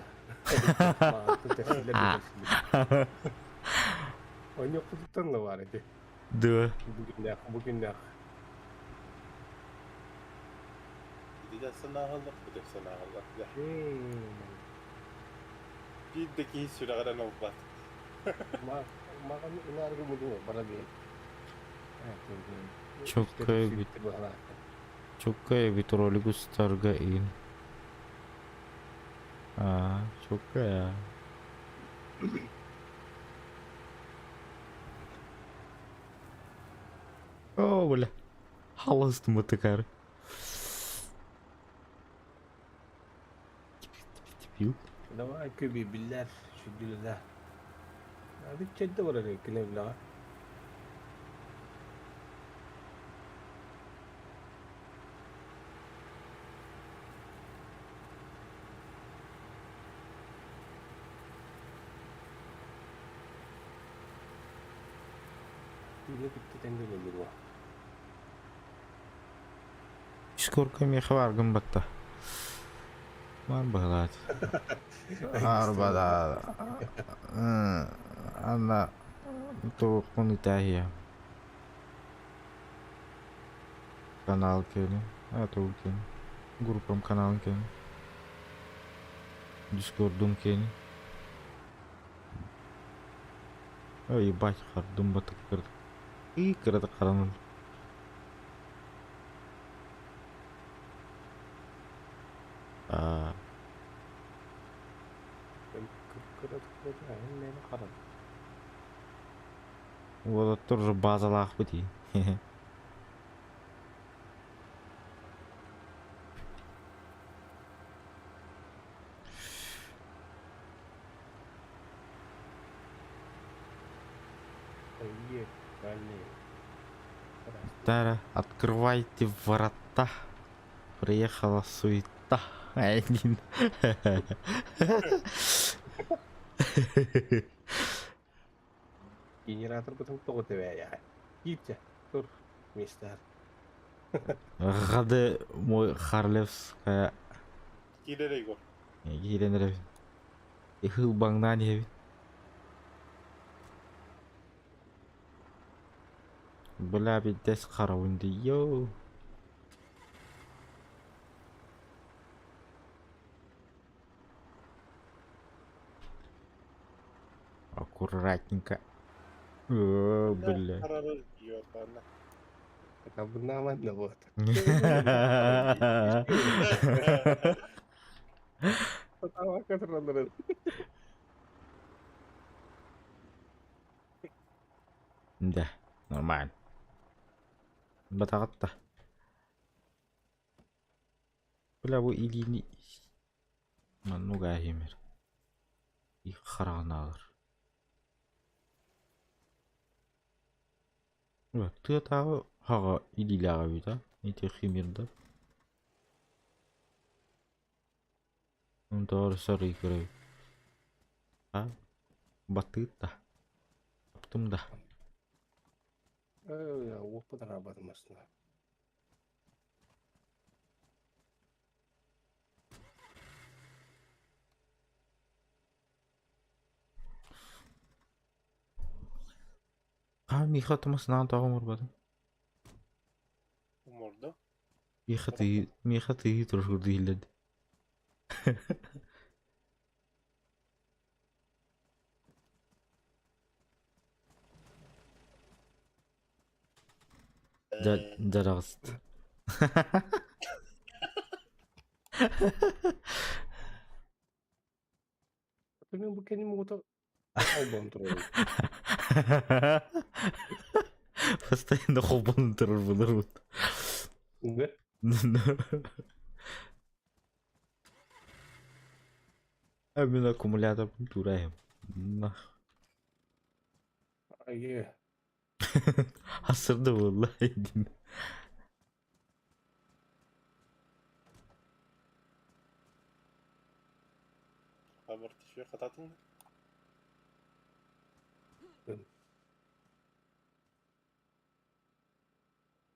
Онньоккутуттан да баар ити. Дуо? Бу күннээх, бу күннээх. Ити санааҕаллар, бу санааҕаллар. Биир да киһи сүрэҕинэн ылбат. Маған ынааргы мудуҥа бара биэн. Чокка эбит. Чокка эбит ролик устарга иин. Аа, чокка я. О, бля. Халыстым ытыкары. Типил. Давай көбүй биллэр, сүдүлэ. Бүччэдде барар кини билэҕэ. Түүнү кытта тэҥҥэ өлөрүө. Сколько миэхэ бааргын батта. Бар быһылаат. Арбада. Анна туохпун итээһиэ. Канал кэлин. А тугу кэлин. Группам каналын кэлин. Дискордум кэлин. Ой, ебать, хардым батыккыр. И кыратык харанын. Аа. Уолаттар уже базалаахпыт дии. Поехали. Тара, открывайте ворота. Приехала суета. Один. Генератор потом тоҕо тэбээйэҕэ. Киирчэ, тур, миэстэҕэр. Гады мой Харлевская Киирэр Егор. киирэн эрэбин. Ыһыл-баҥнаан иһэбин. Бля, бидэс харабын дии, йоо. Аккуратненько. О, бля. Харары ёпана. Табыннааман вот. Сатаабакка тураллар. Да, нормально. Батаҕатта. Бля, бу илиини маннук ааһыымыр. И хараҕынаалар. Тыатааҕы хаҕа илиилээх эбит а ити химердар. Онтоор сарыы көрөбүт. А баттыыт да. Таптым да. Уоппут араабатын массыына. А миэхэ тумасынаан тоҕо оҥорботуҥ? Уморду. Миэхэ тыйыы миэхэ тыйыы турар курдук иһиллэрди. Дьараҕыст. Мин бу кэнним уота холбоон турабын. Постоянно холбонон турар буларбыт. Да? А мин аккумулятор тураем. Нах. Айы. Асырды буолла дин. Хабар түшүө хататын.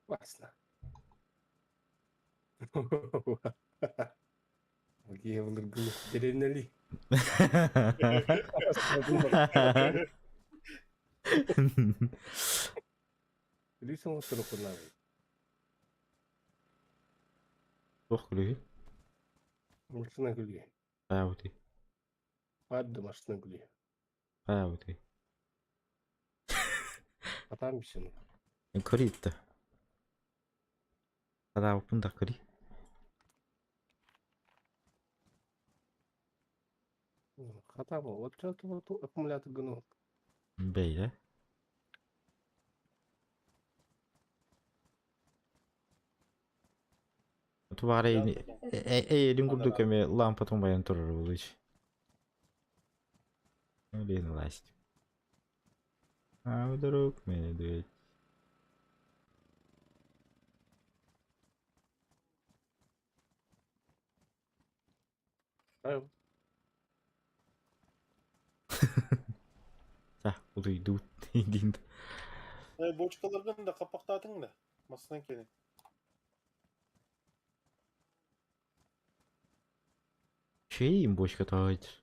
Классно. Окей, былыргы деревнели. Күлүүс оҥосторуккунаабый? Туох күлүгүй? Массыына күлүө. Хаабытый? Баар да массыына күлүө. Хаабытый? Хатаан билсэн. Көрүйтэ. Хараабыппын да көрүй. Хатаама, оччо аккумулятор гына Бэйэ. Тубаара эйэлин курдук эмиэ лампатын байан турар буолуч. Блин, власть. А вдруг медведь? Сah, утуйдуут диин. Бочкаларгын да хаппахтаатыҥ да? Массынан кэлин. Чейин бочка тоҕойдур.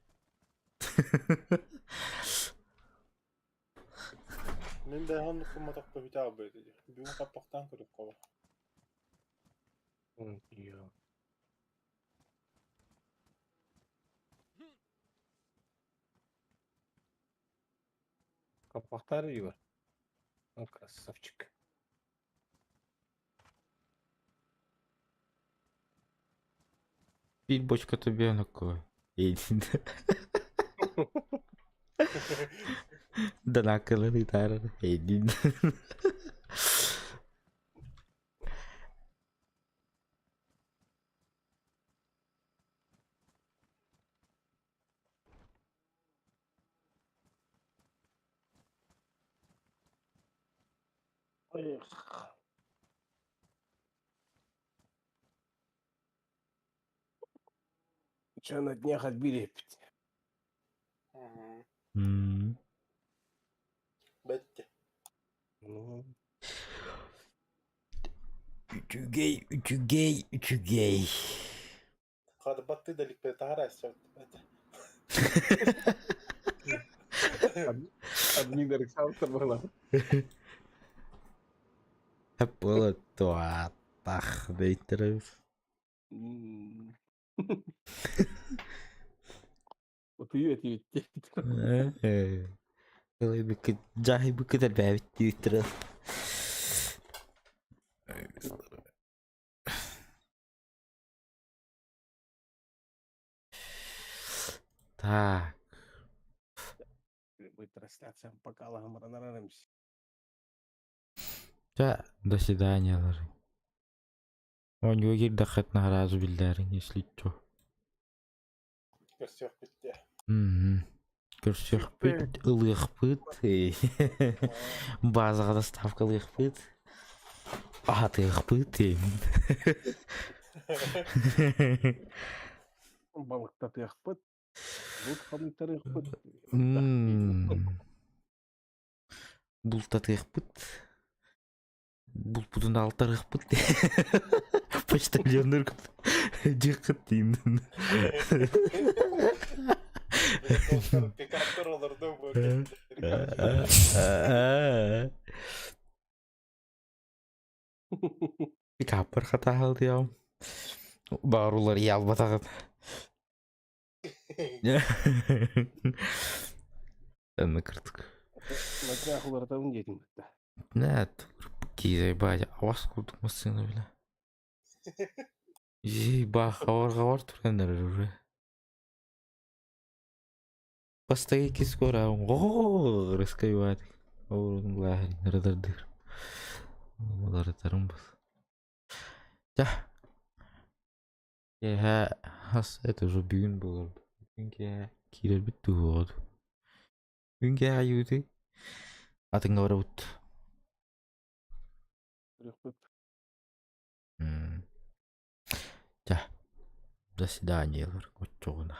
Мин бэйэм кумматахпа бүтэ аҕалбыт этэ. Бүгүн хаппахтаан көрүөххэ баар. Хаппахтаар Егор. Ну, красавчик. Биир бочката биэн окко. Данакылын ытаарар эйдин. Эх. Че на днях отбили эппит. Бэтте. Ну, Үчүгэй, үчүгэй, үчүгэй. Хадыбатты да ликпе таһара это. Админ Александр была. Было то тах дейтерев. Утуйу этибит. Жахи быккыт элбээбит дииттэрэ. Так. Мы трансляциям пока лагамаранарамс. Да, до свидания, Лары. Оонньууга киирдэххитинэ сразу биллээриҥ, если чё. Көрсүөхпүт дии. Мгм. Көрсүөхпүт, ылыахпыт, базаҕа доставкалыахпыт, аһатыахпыт. Балыктатыахпыт, булт хомуйтарыахпыт. Бултатыахпыт. Булпутун алтарыахпыт. Почтальоннар дьиэххит диин. Пикаптар олорду бу. Пикаппар хатаһал диям. Баарулар ялбатаҕыт. Аны кыртык. На днях уларытабын диэтим кытта. Нет, киирэй авас курдук массыына бile. Ебах, хавар-хавар турганнар уже. Бастакы скоро рыскайбаат. Оорун ырыдардыр. Уларытарым бус. Тя. Киэһэ хас это уже бүгүн буолар. Бүгүн киэһэ киирэрбит туһуоҕут. Бүгүн киэһэ айыытый. Атыҥҥа барабыт. Тя. До свидания, оччоҕуна.